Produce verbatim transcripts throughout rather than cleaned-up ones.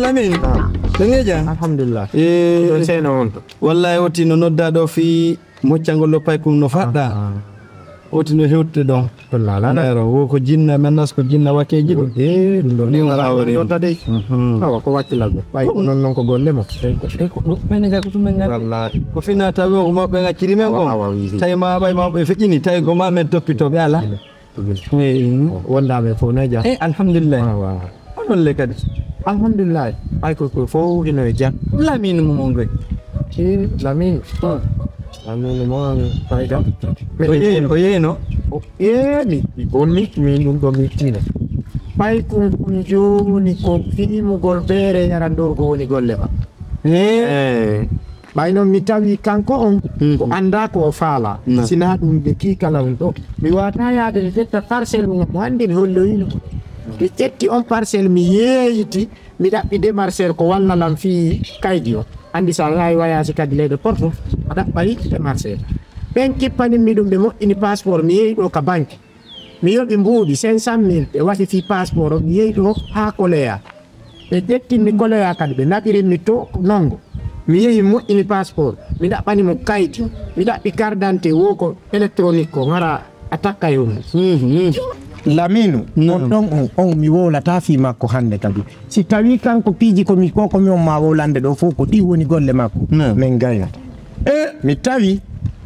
Lamin, Naam. Ɓe ngeja? Alhamdulillah. Eh, Ɗon seyno on to. Wallahi woti no nodda ɗo fi moccangol ɗo paykun no faɗɗa. Woti no hewtude ɗon. Wallahi ala. Ndero wo ko jinna, mannas ko jinna wakeji ɗum. Eh, ɗum ɗon Ɗum ala hawri. Ɗon tade. Mhm. Awa ko wakkilal ɗo. Ɓay ko non non ko golle mo. Ɓay ko, ɓay ko ɗum. Mene ga ko ɗum men ngari. Wallahi. Ko fina tawi on ko maɓɓe ngacciri men Awa, kon. awa, wi, wi. Tawi ma ɓay ma ɓe feƴƴini, tawi ko ma men toppito ɓe ala. Eh, Wonda men fof ne ja. eh, alhamdulillah. Awa. Onon le kadi. Alhamdulillah. Ay ko ko fof ino e jam. Lamin mo mon goy. Eh, Lamin. Lamin mo an fayda. O yeyi, o yeyno. Eh, mi, mi bonni, min ɗum ɗo mi tina. Ɓay kun kun jooni ko fimugol beere yarandorgo woni golle ma. Eh, ɓay noon mi tawi kanko on, ko annda ko o faala. Sina ɗum ɓe kii kala on ɗo. Mi wata yaade mi ƴetta parcelle mo mo anndi mi holloyino. Mi ƴetti on parcelle mi yeeyiti, mi ɗaɓɓi démarcheur ko walla lan fii kaydi o. Anndi so a waawi wayaasi kadi leyɗe porto, a ɗaɓɓay démarcheur. Ɓen kippanimmi ɗum ɓe moƴƴini passeport, mi yehi ɗo ka banque. Mi yoɓi mbuuɗi cinq cent mille ɓe waɗi fii passeport o, mi yehi ɗo haa Koleya. Ɓe ƴettinmi Koleya kadi, ɓe naɓirinmi to nongo. Mi yehi moƴƴini passeport, mi ɗaɓɓani mo kaydi, mi ɗaɓɓi carte d'identité wo ko électronique ko, ngara a takkay on. Laminu, on ɗon on, on mi wowlata fii makko hannde kadi. Si tawi kanko piiji ko mi, ko ko mi on ma wowlande ɗo fof ko ɗi woni golle makko. Min gaynata. E mi tawi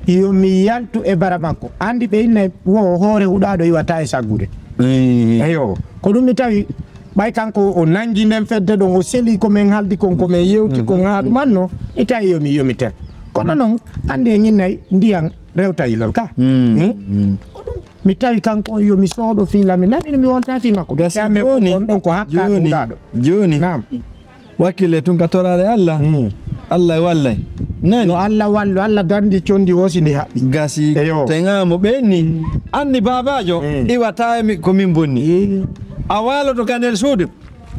yo mi yaltu e bara makko. Anndi ɓe inna wo hoore huɗaaɗo iwata e saggude. Eyo, ko ɗum mi tawi. Ɓay kanko o nangi nden fedde ɗon, o seli ko min haldi kon, ko min yewti kon haa ɗum anno, mi tawi yo mi, yo mi ter. Kono noon, anndi en innay ndiyan rewta ilol ka. Hmm? Ko ɗum mi tawi kanko on yo mi sooɗo fii Lamin. Lamin mi wonta fii makko. Gasi. Yaa mi jooni, on ɗon ko hakka jooni, huɗaaɗo. Jooni. Naam. Wakkile tun ka toraare Allah. Hmm. Allah e wallay. Nani? No Allah wallu, Allah dandi condi o si ndi haɓɓi. Gasi. Eyo. Teŋa mo ɓenni. Anndi baabaajo, hmm, iwata e mi, ko min bonni. Eh. A waaloto ka nder suudu,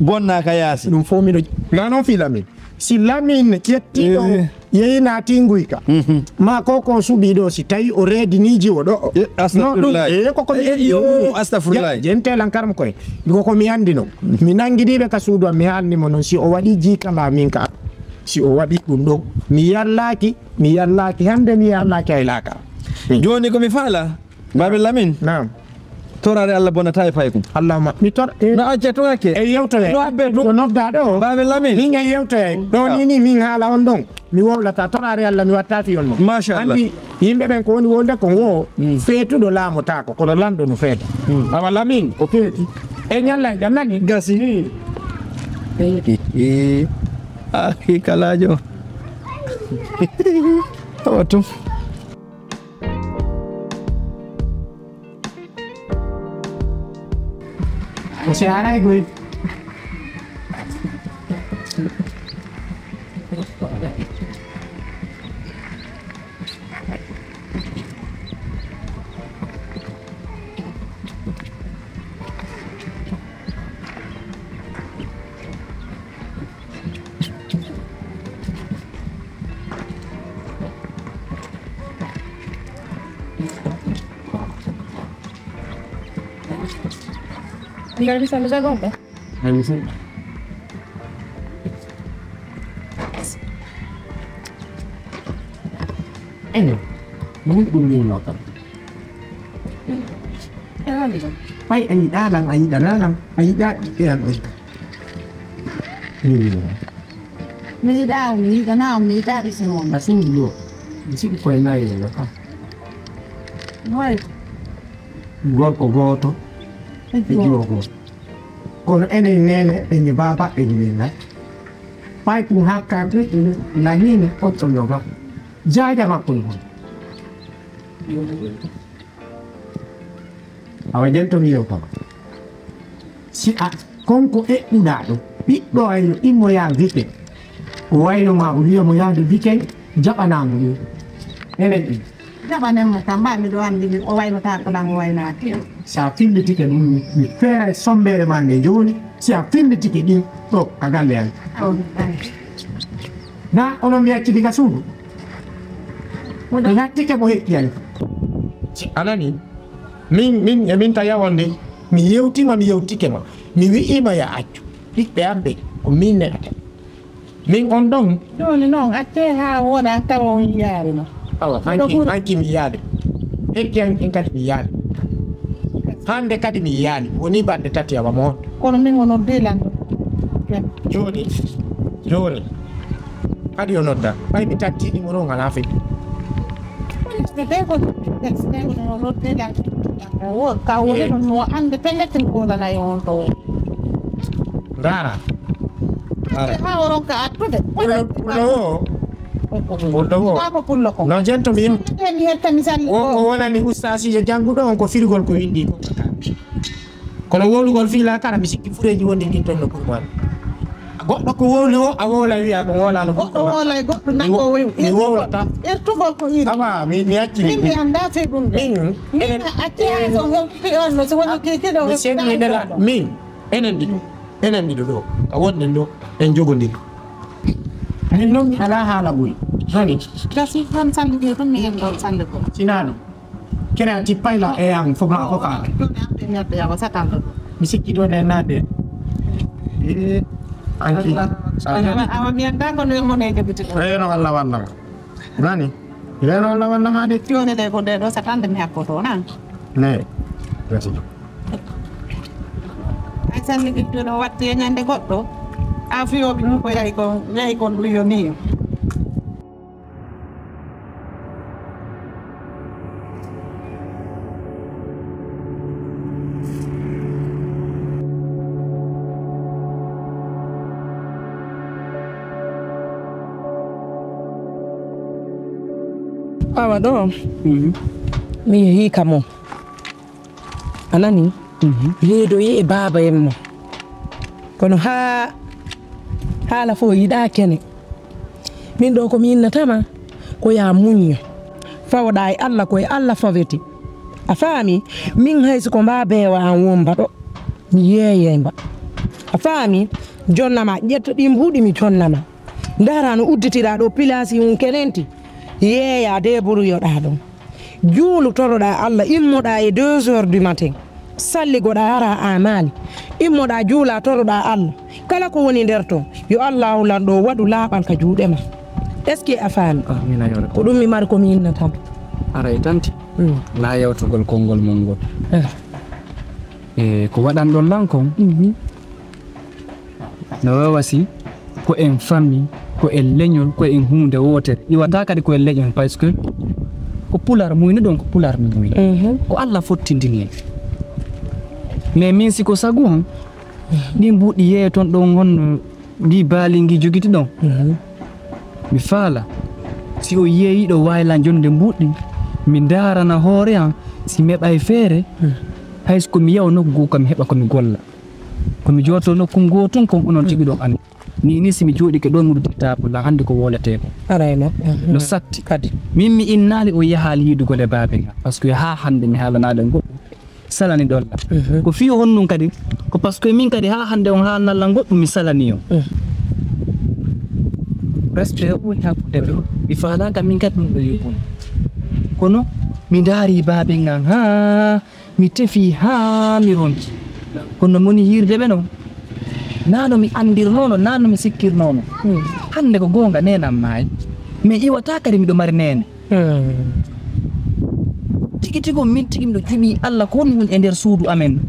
bonna ka yaasi. Ɗum fof miɗo, na noon fii Lamin. Si Lamin ƴetti ɗo, eh, yehi naati nguyka. Mhm. Ma ko ko suɓi ɗo, si tawi o reedi ni jiwo ɗo. Eh, astagfirullah. No, ɗum, eh, ko ko mi, eh, eh, yo, astagfirullah. Ya, jente lan karam koy. Ko ko mi anndi no. Mi nangi ɗiɓe ka suudu am, mi haalni mo noon, si o waɗi jiikala min ka. Si o waɗi ɗum ɗo, mi yallaaki, mi yallaaki hannde, mi yallaaki ay laaka. Jooni ko mi faala, Baabe Lamin. Naam. Toraare Allah bonata e paykun. Allahumma. Mi tor-, eh, no acca tun hakke. E yewtoye. No abbe tun. No nodda ɗo. Baabe Lamin. Min e yewtoye. Ɗo ni ni min haala on ɗon. Mi wowlata toraare Allah mi watta fi on mo. Machallah. Anndi yimɓe ɓen ko woni wonde ko wo, mm, feetuɗo laamotaako, kono lanɗo no feeta. Mm. Awa Lamin, ko feeti. E ñalla e jam nani? Gasi. Mm. Eh, eh. Ah, hi kalaajo. Awa tun. O si haray goy. Ngal bisa bisa gombe. Ngal bisa. Ene, mun ɗum min nokam. Ɓay a yiɗa lan, a yiɗana lan, a yiɗa ɓiɓɓe am ɓen. Mi yiɗa on, mi yiɗana on, mi yiɗa ɓe sino on. A sindi ɗo, mi siɗi koye nayi e ɗo kam. Noy? Gorko gooto e jiwo gooto. Kono enen neene ɓe mi baaba ɓe mi nena. Ɓay ɗum hakka ɓe naniino otto yoga. Jaaja makko e hon. Awa nden to mi yewtama. Si a konko eɓɓuɗa ɗo, ɓiɗɗo ay no immoya wike. O wayno ma o wiya mo yahde wike, jaɓanamo ɗum. Enen ɗum. Jaɓanen mo kam, mbaɗ miɗo anndi o waynata ko ɗan o waynaaki. Sa fillitike ɗum, mi feera e sombere ma nde jooni, si a fillitike ɗin ɗo ka galle an. Na onon mi accidi ka suudu. Mi hattike mo heƴƴi an. Anani? Min, min, e min tawi on de, mi yewtima, mi yewtike ma. Mi wi'ima ya accu. Ɓiɓɓe am ɓe, Ko min neɗɗo. Min on ɗon. Jooni noon, accee haa wona tawa on yiyaali ma. Awa, hanki, hanki mi yiyaali. Hekki hanki kadi mi yiyaali. Hannde kadi mi yiyaali. Woni balɗe tati awa mo. Kono min o noddi lan. Jooni, jooni. Kadi o nodda. Ɓay mi tatti ɗi mo ɗon alaa fii. Ɓe ɓe ko ɓe ɓe o noddi lan. Wo, ka woni ɗon mo annde pelletin ko lan ay on ɗo. Ndaara. Ndaara. Haa o ronka artude. Pullo, pullo o. Pullo o. Kaa ko pullo ko. No jento min. Nden mi hetta misal o, ko. O wonani ustaasiijo jannguɗo on ko firgol ko winndi ko. Kono wowlugol fii laakara, mi sikki fureeji wonɗi ɗin ton no ɓuri mo. Goɗɗo ko wowli o, a wowla wiya ko wowlano. Goɗɗo wowla e goɗɗo mi nango wo-, wew. Mi wowlata. Irtugol ko iri. Awa, mi, mi acci. Min mi anndaa fii ɗum de. Min, min enen, a acci hay so wowli on no so woni kiikiiɗo mi senni nela. Min, enen ɗiɗo. Enen ɗiɗo ɗo. Ka wonɗen ɗo, en jogodiri. Min noon mi alaa haala ɓuri. Nani? Gasi tan sallude ɗum mi en ɗon sallude. Sinaa ɗum. Kene a tippay la e an fof ma fof ka. Ɗum e am ɓe ñebbe yawa satanɗo ɗum. Mi sikki ɗo ɗe naade. Eh, anki. Awa, awa, mi anndaa ko no e mon e jabiti ɗo. Reno Allah walla. Nani? Reno Allah walla ma de. Jooni de ko nde ɗo satande mi hakkoto, na? Ne. Merci. Ay sanni ɓiɗɗo no watti e ñande goɗɗo. A fiyoɓe ɗum ko yahi kon, yahi kon ɗum yo ni. Awa ɗo, mhm, mi yehii ka mo. A nani? Mhm. Reedoyi e baaba en mo. Kono haa haala fof yiɗaa kene. Min ɗo ko mi innatama ko yaa muñño. Fawoɗaa e Alla, ko e Alla fawete. A faami? Min hay so ko mbaa beewa an womba ɗo, mi yeeyay mba. A faami? Jonnama, ƴetta ɗi mbuuɗi mi jonnama. Ndaara no udditiraa ɗo pilaasi mum kenenti. Yeeyaa, deeburuyoɗaa ɗum. Juulu, toroɗaa Alla, immoɗaa e deux heures du matin. Salligoɗaa, araa a maali. Immoɗaa, juulaa, toroɗaa Alla. Kala ko woni nder ton, yo Allaahu Lanɗo waɗu laaɓal ka juuɗe ma. Est-ce que a faami? Ah, min a yewre. Ko ɗum mi mari ko mi innata ma. Aray tanti. Mm. Na yewtugol konngol mon ngol. Eh. E ko waɗanɗon lan kon? Mhm. No wawa si ko en famille, ko en leñol, ko en huunde wootere. Iwata kadi ko en leñol, parce que ko pular muynuɗon, ko pular mi muyni. Mhm. Ko Allah fottindini en. Mais min si ko sagu on, ɗin mbuuɗi yeeyo ton ɗon honno ndi baali ngi jogiti ɗon. Mhm. Mi faala, si o yeeyiɗo waylan jonde mbuuɗi, mi ndaarana hoore an, si meɓay feere, mhm, hay so ko mi yawa nokku goo, ko mi heɓa ko mi golla. Ko mi jooto nokkum goo tun kon onon tigi ɗon anndi. Ni, ni si mi jooɗike ɗon mi uddittaa ko la hannde ko wooletee ko. Aray mo. No satti. Kadi. Min mi innaali o yahaali yiidugol e baabe ngal. Parce que haa hannde mi haalanaade on goɗɗum. Salani ɗon la. Mhm. Ko fii honɗum kadi? Ko parce que min kadi haa hannde on haalnalla goɗɗum mi salani on. Mhm. Respect o ɓuri hakkunde ɓe. Mi faalaaka min kadi ɗum ɗo yoɓun. Kono mi ndaari baabe ngal haa mi tefi haa mi ronki. Kono no moni yiirde ɓe non. Naa no mi anndirnoono, naa no mi sikkirnoono. Hmm. Hannde ko goonga neenam maayi. Mais iwata kadi miɗo mari neene. Hmm. Tigi tigi on min tigi miɗo jiɓi Allah ko honɗum woni e nder suudu amen.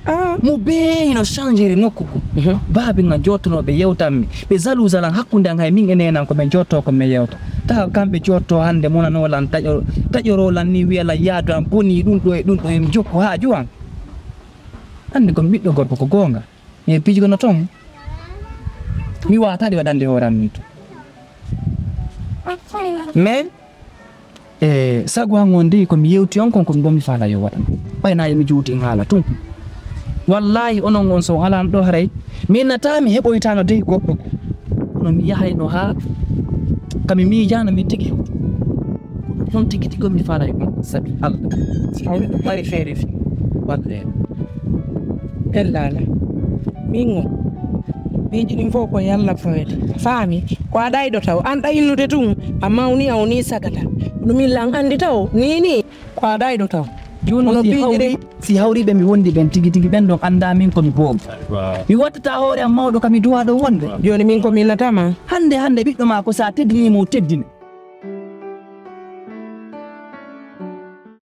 Ah. Mo bee hino changiri nokku ko. Mhm. Baabe nga jottonooɓe yewtanmi. Ɓe jalousalan hakkunde an hay min e neenam ko ɓe jotto ko mi yewta. Tawa kamɓe jotto hannde monanoo lan taƴo-, taƴoroo lan ni wi'a lan yaadu an bonii ɗum ɗo e ɗum ɗo e mi jokko haaju an. Anndi ko mi ɓiɗɗo gorko ko goonga. Mi e piiji kono ton. Mi waataɗi waɗande hoore am min to. Mais, e, sago an on dey ko mi yewti on kon ko mi faala yo waɗan. Ɓay na yo mi juuti en haala tun. Wallahi onon on so on alaan ɗo haray. Mi innata mi heɓoytaano dey goɗɗo ko. Kono mi yahayno haa ka mi miijaano min tigi hewtu. Ɗum tigi tigi mi faala e ɗum sabi Allah. Si hawri ɗum mari feere fi waɗde. Ellaala. Min o. Piiji ɗin fof ko yalla fawete. Faami? Ko a ɗayɗo taw. An ɗa innude tun. A mawni a woni sagata. Ɗum illa an anndi taw. Ni ni. Ko a ɗayɗo taw. Jooni Kono si piiji hawri ɗi- si hawriiɓe mi wondi ɓen tigi tigi ɓen ɗon anndaa min ko mi boobo. Mi wattata hoore am mawɗo ka mi duwaaɗo wonde. Jooni min ko mi innata ma. Hannde hannde ɓiɗɗo maa ko so a teddinii mo teddine.